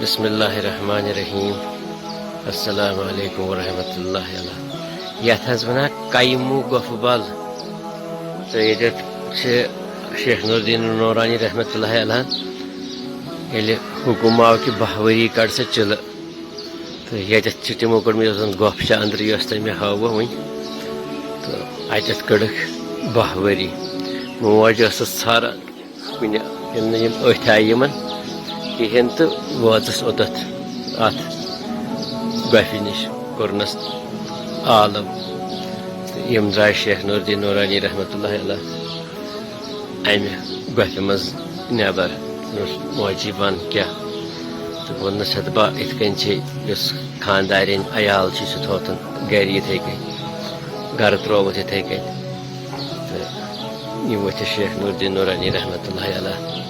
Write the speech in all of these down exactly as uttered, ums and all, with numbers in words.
بسم اللہ الرحمن الرحیم۔ السلام علیکم ورحمۃ اللہ اللہ۔ یتھ حظ ونان کیمو گۄپھٕ بل۔ تہٕ ییٚتٮ۪تھ چھِ شیخ نوردین نورانی رحمۃ اللہ علیہ، ییٚلہِ حُکُم آو کہِ باہ ؤری کڑ سا چِلہٕ، تہٕ ییٚتٮ۪تھ چھِ تِمو کٔڑمٕژ یۄس زن گۄپھ چھِ أنٛدرٕ، یۄس تۄہہِ مےٚ ہٲووٕ وٕنۍ، تہٕ اتٮ۪تھ کٔڑٕکھ باہ ؤری۔ موج ٲسٕس ژھاران، کُنہِ یِم نہٕ یِم أتھۍ آیہِ یِمن کِہیٖنۍ، تہٕ وٲژٕس اوٚتَتھ اَتھ گۄپھِ نِش، کوٚرنَس عالم۔ تہٕ یِم درٛاے شیخ نوردین نورانی رحمتہ اللہ علیہ اَمہِ گۄپھِ منٛز نٮ۪بر۔ دوٚپنَس، "موجی، وَن کیٛاہ؟" تہٕ ووٚننَس، "ہَتہٕ با، یِتھ کٔنۍ چھے، یُس خانٛدارِنۍ عیال چھِ، سُہ تھوتُن گَرِ یِتھَے کٔنۍ، گَرٕ ترٛووُتھ یِتھَے کٔنۍ۔" تہٕ یِم ؤتھۍ شیخ نوردین نورانی رحمتہ اللہ علیہ،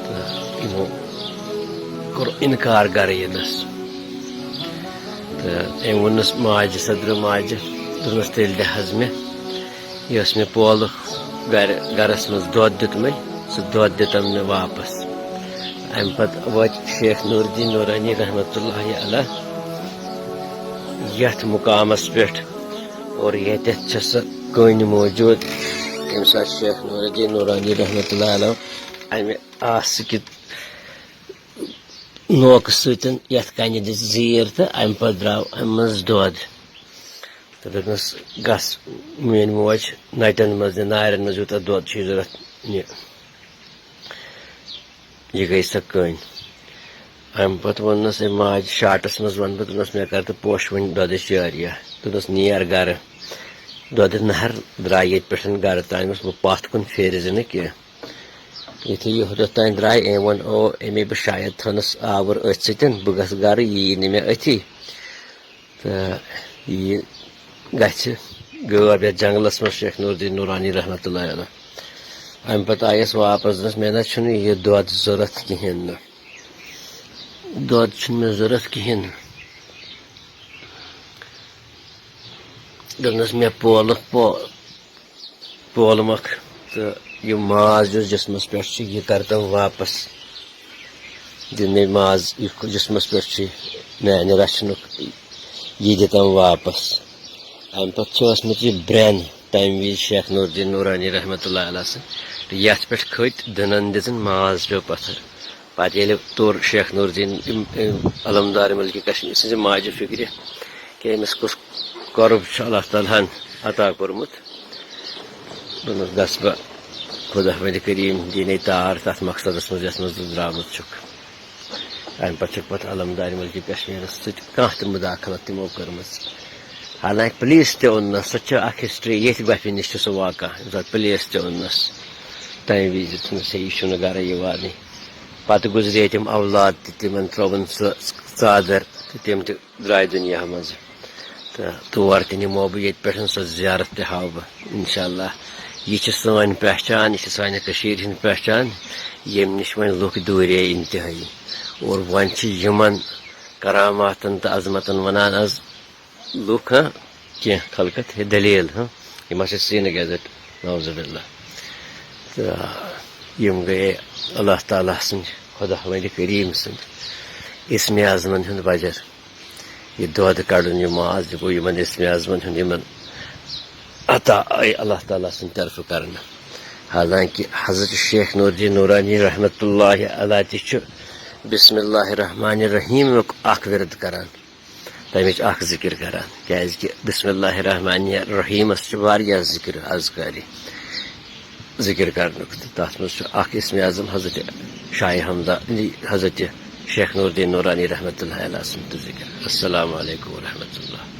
تہٕ یِمو کوٚر اِنکار گَرٕ یِنَس۔ تہٕ أمۍ ووٚننَس ماجہِ، صدرٕ ماجہِ، دوٚپنَس، "تیٚلہِ دِ حظ مےٚ، یہِ ٲس مےٚ پولہٕ گَرِ، گَرَس منٛز دۄد دیُتمُت، سُہ دۄد دِتَم مےٚ واپَس۔" اَمہِ پَتہٕ وٲتۍ شیخ نوردین نورانی رحمتہ اللہ علیہ یَتھ مُقامَس پٮ۪ٹھ، اور ییٚتٮ۪تھ چھِ سۄ کٔنۍ موجوٗد، ییٚمہِ ساتہٕ شیخ نوردین نورانی رحمتہ اللہ علیہ اَمہِ آسہٕ کہِ نوکہٕ سۭتۍ یَتھ کَنہِ دِژ زیٖر تہٕ اَمہِ پَتہٕ درٛاو اَمہِ منٛز دۄد۔ تہٕ دوٚپنَس، "گژھ، میٛٲنۍ موج، نَٹٮ۪ن منٛز نہِ، نارٮ۪ن منٛز یوٗتاہ دۄد چھُے ضوٚرَتھ، نہِ۔" یہِ گٔے سۄ کٔنۍ۔ اَمہِ پَتہٕ ووٚننَس أمۍ ماجہِ، شاٹَس منٛز وَنہٕ بہٕ، دوٚپنَس، "مےٚ کَر تہٕ پوشہٕ وٕنۍ دۄدٕچ جٲریہ؟" دوٚپنَس، "نیر گَرٕ۔" دۄدٕ نہر درٛاے ییٚتہِ پٮ۪ٹھ گَرٕ تام، بہٕ پَتھ کُن پھیرِ زِ نہٕ کینٛہہ۔ یُتھُے یہِ ہُتَتھ تام درٛاے، أمۍ ووٚن، "او، أمے بہٕ شاید تھٲونَس آوُر أتھۍ سۭتۍ، بہٕ گژھٕ گَرٕ، یی نہٕ مےٚ أتھی۔" تہٕ یہِ گژھِ غٲب یَتھ جنٛگلَس منٛز شیخ نوردین نورانی رحمتہ اللہ علیہ۔ اَمہِ پَتہٕ آیَس واپَس، دوٚپنَس، "مےٚ نہ چھُنہٕ یہِ دۄد ضوٚرَتھ کِہیٖنۍ نہٕ، دۄد چھُنہٕ مےٚ ضوٚرَتھ کِہیٖنۍ نہٕ۔" دوٚپنَس، "مےٚ پولُکھ پو-، پولمَکھ، تہٕ یہِ ماز یُس جِسمَس پٮ۪ٹھ چھُ، یہِ کَر تَم واپَس۔ دِ مےٚ ماز، یہِ جِسمَس پٮ۪ٹھ چھُ میٛانہِ رَچھنُک، یہِ دِ تَم واپَس۔" اَمہِ پَتہٕ چھِ ٲسمٕژ یہِ برٛٮ۪ن تَمہِ وِزِ شیخ نوردین نورانی رحمتہ اللہ علیہ سٕنٛز۔ تہٕ یَتھ پٮ۪ٹھ کھٔتۍ دٕنَن دِژٕن، ماز پیوٚو پَتھَر۔ پَتہٕ ییٚلہِ توٚر شیخ نوردین، یِم، یِم علمدار ملکہِ کشمیر سٕنٛزِ ماجہِ فِکرِ کہِ أمِس کُس قۄرب چھُ اللہ تعالیٰ ہَن عطا کوٚرمُت، دوٚپنَس، "گژھ بہٕ، خۄدا وَنہِ کریٖم دِیٖنے تار تَتھ مقصدَس منٛز یَتھ منٛز ژٕ درٛامُت چھُکھ۔" اَمہِ پَتہٕ چھُکھ پَتہٕ علمدارِ ملکہِ کشمیٖرَس سۭتۍ کانٛہہ تہِ مُداخلت تِمو کٔرمٕژ۔ حالانکہِ پُلیٖس تہِ اوٚننَس، سۄ تہِ چھِ اَکھ ہِسٹرٛی، ییٚتھۍ گۄپھِ نِش چھُ سُہ واقعہ، ییٚمہِ ساتہٕ پُلیٖس تہِ اوٚننَس تَمہِ وِزِ، دوٚپنَس، "ہے، یہِ چھُنہٕ گَرَے یِوانٕے۔" پَتہٕ گُزرے تِم اولاد تہِ، تِمَن ترٛٲوٕن سۄ ژادر تہٕ تِم تہِ درٛاے دُنیا منٛز۔ تہٕ تور تہِ نِمو بہٕ، ییٚتہِ پٮ۪ٹھ سۄ زیارت تہِ ہاوٕ بہٕ، اِنشاء اللہ۔ یہِ چھِ سٲنۍ پہچان، یہِ چھِ سانہِ کٔشیٖرِ ہِنٛز پہچان، ییٚمہِ نِش وۄنۍ لُکھ دوٗرے اِنتِہٲیی۔ اور وۄنۍ چھِ یِمَن کراماتَن تہٕ عظمتَن وَنان آز لُکھ، ہاں، کینٛہہ خلقت، ہے دٔلیٖل، ہاں، یِم ہسا سیٖنہٕ گیزٹ، نعوذ باللہ۔ تہٕ یِم گٔیے اللہ تعالیٰ سٕنٛدۍ، خۄدا وندِ کریٖم سٕنٛدۍ اسمِ اعظمن ہُنٛد وجہ۔ یہِ دۄد کڑُن، یہِ ماز، یہِ گوٚو یِمن اسمِ اعظمن ہُنٛد، یِمن عطا آے اللہ تعالیٰ سٕنٛدِ طرفہٕ کرنہٕ۔ حالانکہ حضرت شیخ نوردین نورانی رحمتہ اللہ علیہ تہِ چھُ بسم اللہ الرحمن الرحیمُک اکھ ورد کران۔ تَمِچ اَکھ ذِکِر کَران، کیٛازِکہِ بسم اللہ الرحمن الرحیٖمَس چھِ واریاہ ذِکِر اذکارِ ذِکِر کَرنُک، تہٕ تَتھ منٛز چھُ اَکھ اسمِ اعظم حضرت شاہ حمدہ، حضرت شیخ نوردین نورانی رحمتہ اللہ علیہ سُنٛد تہِ ذِکِر۔ السلام علیکم ورحمتہ اللہ۔